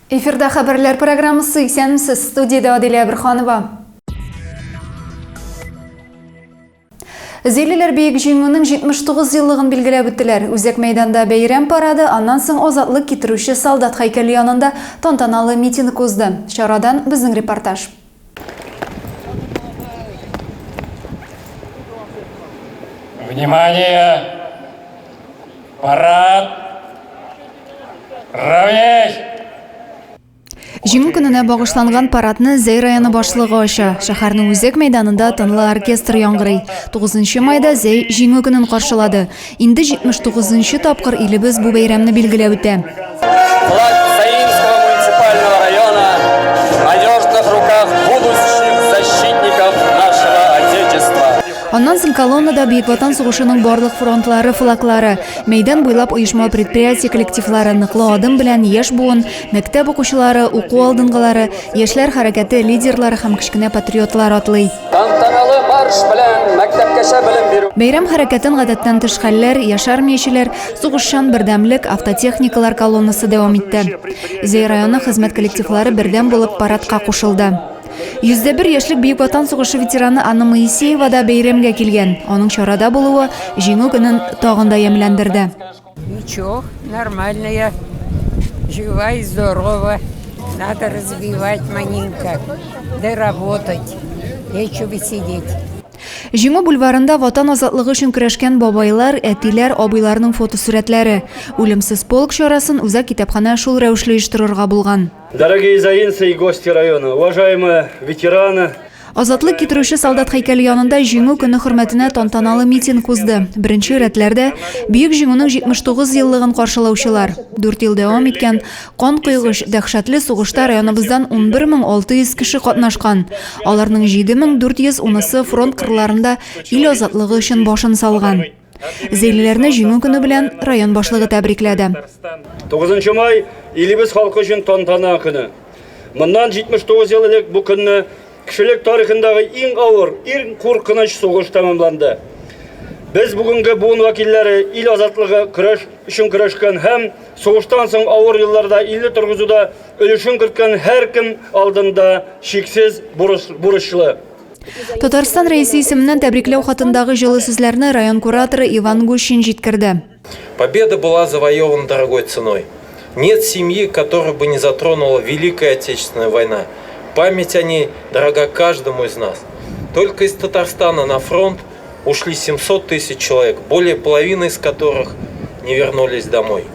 Эфирда хәбәрләр программасы Исәнмесез, студиядә Аделя Әберханова. Зәйлеләр Бөек Җиңүнең 79 еллыгын билгеләп үттеләр. Үзәк мәйданда бәйрәм парады, аннан соң азатлык китерүче солдат һәйкәле янында тантаналы митинг узды. Чарадан безнең репортаж. Внимание! Парад! Равняйсь! Җиңү көненә багышланган парадны Зәй районы башлыгы ача. Шәһәрнең үзәк мәйданында тынлы оркестр яңгырый. 9 майда Зәй Җиңү көнен каршылады. Инде 79 нчы тапкыр илебез бу бәйрәмне билгеләп үтә. Флаг Заинского муниципального района в надежных руках будущих защитников нашего Отечества. Аннан соң колоннада Бөек Ватан сугышының барлык фронтлары флаглары, мәйдан буйлап оешма-предприятие коллективлары ныклы адым белән яшь буын, мәктәп укучылары, уку алдынгылары, яшьләр хәрәкәте лидерлары һәм кечкенә патриотлар атлый. Тантаналы марш белән мәктәпкәчә белем бирү. Бәйрәм хәрәкәтен гадәттән тыш хәлләр, яшьармиячеләр, сугышчан бердәмлек, автотехникалар колоннасы дәвам итте. Зәй районы хезмәт коллективлары бердәм булып парадка кушылды. 101 яшьлек Бөек Ватан сугышы ветераны Анна Моисеева да бәйрәмгә килгән. Аның чарада булуы Җиңү көнен тагын да ямьләндерде. Ничего, нормально я. Жива и здорова. Надо развивать маленько, да работать. Нечего сидеть. Җиңү бульварында Ватан азатлыгы өчен көрәшкән бабайлар, әтиләр, абыйларның фотосурәтләре. Үлемсез полк чарасын үзәк китапханә шул рәвешле оештырырга булган. Дорогие заинцы и гости района, уважаемые ветераны, Азатлык китерүче солдат һәйкәле янында Җиңү көне хөрмәтенә тантаналы митинг узды. Беренче рәтләрдә, Бөек Җиңүнең 79 еллыгын каршылаучылар. Дүрт ел дәвам иткән канкойгыч, дәһшәтле сугышта районыбыздан 11600 кеше катнашкан. Аларның 7410-ысы фронт кырларында ил азатлыгы өчен башын салган. Зәйлеләрне Җиңү көне белән район башлыгы тәбрикләде. 9 май илебез халкы өчен тантана көне. Моннан 79 ел элек бу көнне кешелек тарихындагы иң авыр, иң куркыныч сугыш тәмамланды. Без бүгенге буын вәкилләре ил азатлыгы көрәш өчен көрәшкән һәм сугыштан соң авыр елларда илне торгызуда өлешен керткән һәркем алдында чиксез бурычлы. Татарстан Рәисе исеменнән тәбрикләү хатындагы җылы сүзләрне район кураторы Иван Гущин җиткерде. Победа была завоевана дорогой ценой. Нет семьи, которую бы не затронула Великая Отечественная война. Память о ней дорога каждому из нас. Только из Татарстана на фронт ушли 700 тысяч человек, более половины из которых не вернулись домой.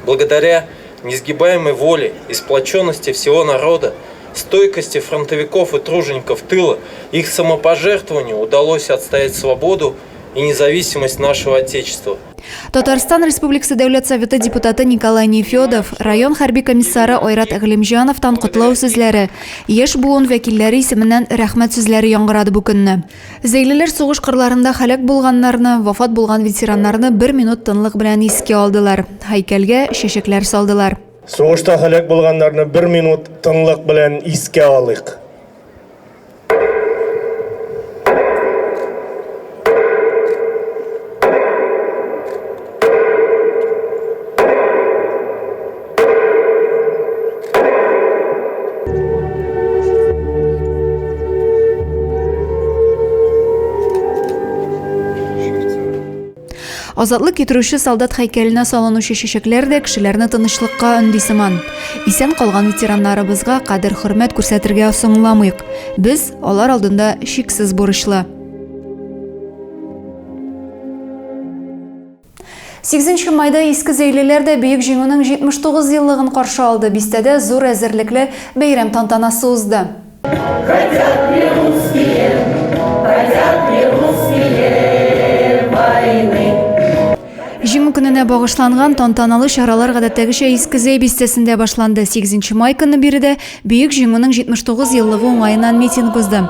Благодаря несгибаемой воле и сплоченности всего народа, стойкости фронтовиков и тружеников тыла, их самопожертвованию удалось отстоять свободу и независимость нашего Отечества. Татарстан Республикасы Дәүләт Советы депутаты Николай Нефедов, район хәрби комиссары Айрат Әгълимҗановтан котлау сүзләре, яшь буын вәкилләре исеменнән рәхмәт сүзләре яңгырады бу көнне. Зәйлеләр сугыш кырларында һәлак булганнарны, вафат булган ветераннарны бер минут тынлык белән искә алдылар, һәйкәлгә чәчәкләр салдылар. Сугышта һәлак булганнарны бер минут тынлык белән искә алыйк. Азатлык китерүче солдат һәйкәленә салынучы чәчәкләр дә кешеләрне тынычлыкка өнди сыман. Исән калган ветераннарыбызга кадер-хөрмәт күрсәтергә соңламыйк. Без алар алдында чиксез бурычлы. 8 майда Иске Зәйлеләр дә Бөек Җиңүнең 79 еллыгын каршы алды. Бистәдә зур әзерлекле бәйрәм тантанасы узды. Хотят ли русские, хотят ли русские войны? Җиңү көненә багышланган тантаналы чаралар гадәттәгечә Иске Зәй бистәсендә башланды. 8 май көнне биредә Бөек Җиңүнең 79 еллыгы уңаеннан митинг узды.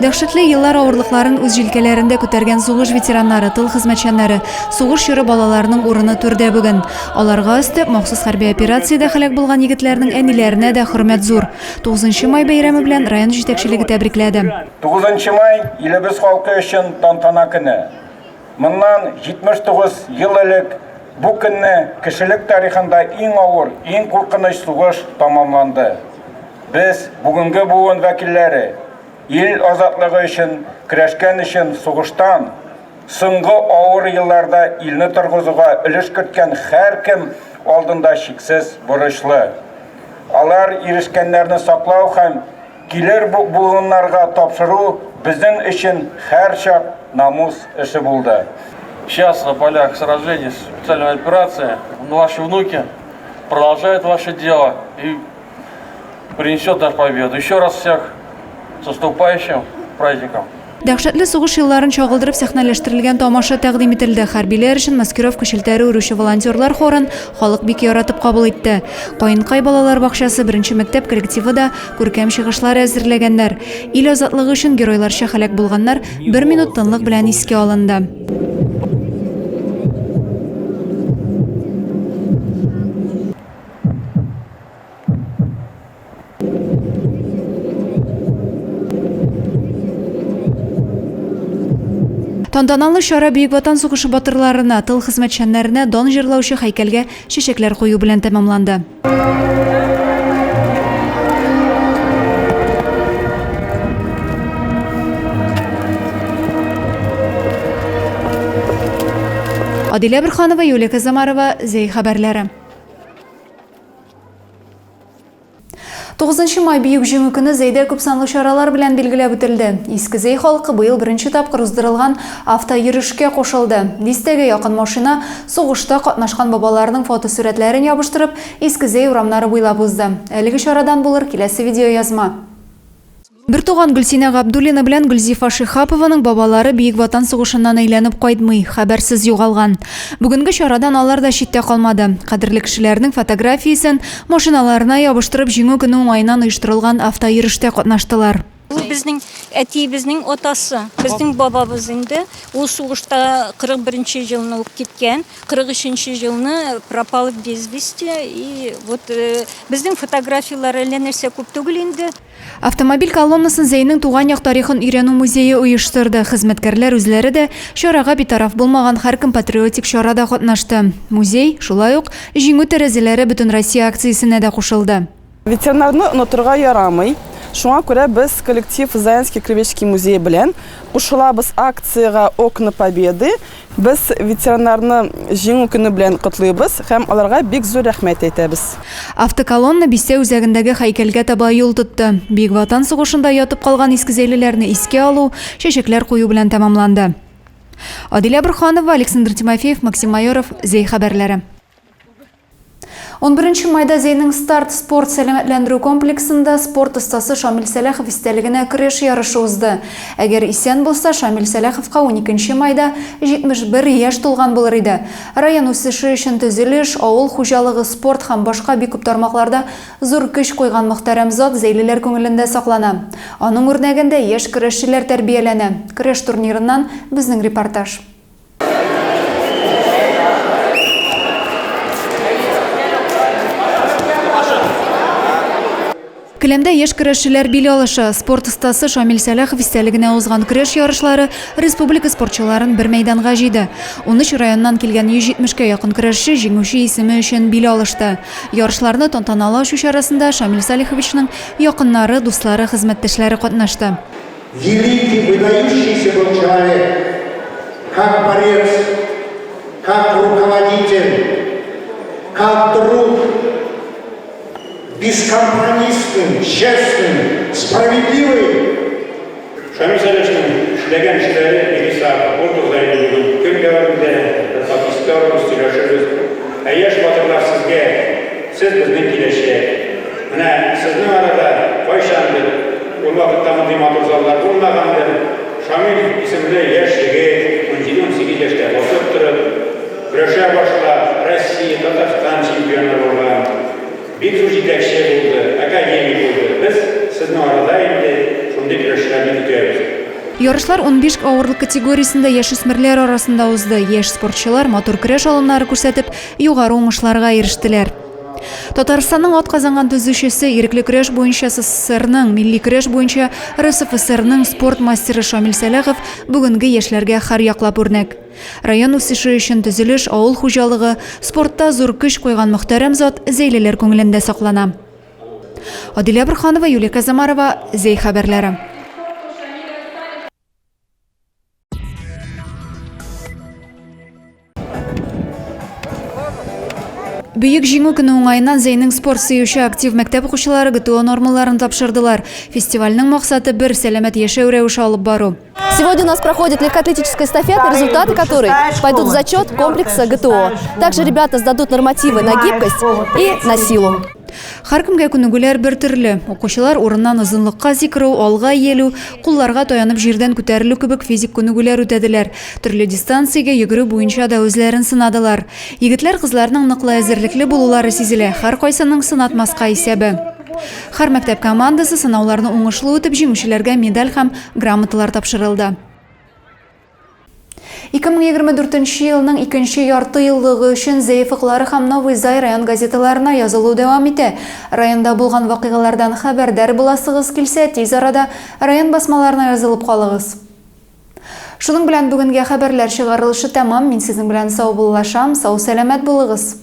Дәһшәтле еллар авырлыкларын үз җилкәләрендә күтәргән сугыш ветераннары, тыл хезмәтчәннәре, сугыш чоры балаларының урыны түрдә бүген. Аларга өстәп, махсус хәрби операциядә һәлак булган егетләрнең әниләренә дә хөрмәт зур. 9 май бәйрәме белән район җитәкчелеге тәбрикләде. 9 май, илебез халкы өчен тантана көне. Моннан 79 ел элек. Бу көнне кешелек тарихында иң авыр, иң куркыныч сугыш тәмамланды. Без, бүгенге буын вәкилләре, ил азатлыгы өчен көрәшкән өчен сугыштан соңгы авыр елларда илне торгызуга өлеш керткән һәркем алдында чиксез бурычлы. Алар ирешкәннәрне саклау һәм килер буыннарга тапшыру безнең өчен һәрчак намус эше булды. Сейчас на полях сражений, специальной операции, ваши внуки продолжают ваше дело и принесет нам победу. Еще раз всех с наступающим праздником! Дәһшәтле сугыш елларын чагылдырып сәхнәләштерелгән тамаша тәкъдим ителде. Хәрбиләр өчен маскировка челтәре үрүче волонтерлар хорын халык бик яратып кабул итте. Каенкай балалар бакчасы беренче мәктәп коллективы да күркәм чыгышлар әзерләгәннәр. Ил азатлыгы өчен геройларча һәлак булганнар бер минут тынлык белән искә алынды. Тантаналы чара Бөек Ватан сугышы батырларына, тыл хезмәтчәннәренә дан җырлаучы һәйкәлгә чәчәкләр кую белән тәмамланды. Адилә Борханова, Юлия Казамарова, Зәй хәбәрләре. 9 май Бөек Җиңү көне Зәйдә күпсанлы чаралар белән билгеләп үтелде. Иске Зәй халкы быел беренче тапкыр уздырылган автойөрешкә кушылды. Дистәгә якын машина сугышта катнашкан бабаларының фотосурәтләрен ябыштырып, Иске Зәй урамнары буйлап узды. Әлеге чарадан булыр киләсе видеоязма. Бертуган Гөлсинә Габдуллина белән Гөлзифа Шиһапованың бабалары Бөек Ватан сугышыннан әйләнеп кайтмый, хәбәрсез югалган. Бүгенге чарадан алар да читтә калмады. Кадерле кешеләренең фотографиясен машиналарына ябыштырып Җиңү көне уңаеннан оештырылган автойөрештә катнаштылар. Ул безнең әтиебезнең атасы, безнең бабабыз инде. Ул сугышта 41 нче елны ук киткән. 43 нче елны пропал без вести. И вот безнең фотографияләр әллә нәрсә күп түгел инде. Автомобиль колоннасын Зәйнең туган як тарихын өйрәнү музее оештырды. Хезмәткәрләр үзләре дә чарага битараф булмаган һәркем патриотик чарада катнашты. Музей, шулай ук, Җиңү тәрәзәләре Бөтенроссия акциясенә дә кушылды. Ветераннарны онытырга ярамый. Шуңа күрә без коллектив Заинский краеведческий музее белән кушылабыз акциягә Окна Победы. Без ветераннарны Җиңү көне белән котлыйбыз һәм аларга бик зур рәхмәт әйтәбез. Автоколонна бистә үзәгендәге һәйкәлгә таба юл тотты. Бөек Ватан сугышында ятып калган искезәйлеләрне искә алу, чәчәкләр кую белән тәмамланды. Адилә Борһанова, Александр Тимофеев, Максим Майоров, Зәй хәбәрләре. 11 майда Зәйнең Старт спорт сәламәтләндерү комплексында спорт остасы Шамил Сәләхов истәлегенә көрәш ярышы узды. Әгәр исән булса, Шамил Сәләховка 12 майда 71 яшь тулган булыр иде. Район үсеше өчен төзелеш, авыл хуҗалыгы, спорт һәм башка бик күп тармакларда зур көч куйган мөхтәрәм зат зәйлеләр күңелендә саклана. Аның үрнәгендә яшь көрәшчеләр тәрбияләнә. Көрәш турнирыннан безнең репортаж. Келәмдә яшь көрәшчеләр бил алыша. Спорт остасы Шамил Сәлахов истәлегенә узган көрәш ярышлары республика спортчыларын бер мәйданга җыйды. 13 районнан килгән 170 кә якын көрәшче җиңүче исеме өчен бил алышты. Ярышларны тантаналы ачу чарасында Шамил Салиховичның якыннары, дуслары, хезмәттәшләре катнашты. Великий, выдающийся был человек, как борец, как руководитель, как друг, бескомпромиссный, честный, справедливый. Шамил Сәләшнең эшләгән эшләре бихисап, ул турыда инде бүген көн дәверендә бер кат искә алырбыз, сөйләшербез. Ә яшь батырлар сезгә, сез безнең киләчәк. Менә сезнең арада кайчандыр, ул вакытта мондый матур заллар булмагандыр, Шамил исемле яшь егет, унҗиде-унсигез яшьтә басып торып, көрәшә башлап, Россия, Татарстан чемпионы булган, бик зур җитәкче булды, академик булды. Без сезнең арада инде шундый көрәшчеләрне көтәбез. Ярышлар 15 авырлык категориясендә яшүсмерләр арасында узды. Яшь спортчылар матур көрәш алымнары күрсәтеп, югары уңышларга ирештеләр. Татарстанның атказанган төзүчесе, ирекле көрәш буенча СССРның, милли көрәш буенча РСФСРның спорт мастеры Шамил Сәлахов бүгенге яшьләргә һәрьяклап үрнәк. Район үсеше өчен төзелеш, авыл хуҗалыгы, спортта зур көч куйган мөхтәрәм зат зәйлеләр күңелендә саклана. Адилә Борһанова, Юлия Казамарова, Зәй хәбәрләре. Бөек Җиңү көне уңаеннан Зәйнең спорт сөюче актив мәктәп укучылары ГТО нормаларын тапшырдылар. Фестивальнең максаты бер сәламәт яшәү рәвеше алып бару. Сегодня у нас проходит легкоатлетическая эстафета, результаты которой пойдут в зачет комплекса ГТО. Также ребята сдадут нормативы на гибкость и на силу. Һәркемгә күнегүләр бер төрле. Укучылар урыннан озынлыкка сикерү, алга иелү, кулларга таянып җирдән күтәрелү кебек физик күнегүләр үтәделәр. Төрле дистанциягә йөгерү буенча да үзләрен сынадылар. Егетләр-кызларның ныклы әзерлекле булулары сизелә, һәркайсының сынатмаска исәбе. Һәр мәктәп командасы сынауларны уңышлы үтеп, җиңүчеләргә медаль һәм грамоталар тапшырылды. 2024 нче елның икенче ярты еллыгы өчен Зәй офыклары һәм Новый Зай район газеталарына язылу дәвам итә. Районда булган вакыйгалардан хәбәрдар буласыгыз килсә, тиз арада район басмаларына язылып калыгыз. Шуның белән бүгенгә хәбәрләр чыгарылышы тәмам. Мин сезнең белән саубуллашам. Сау-сәламәт булыгыз!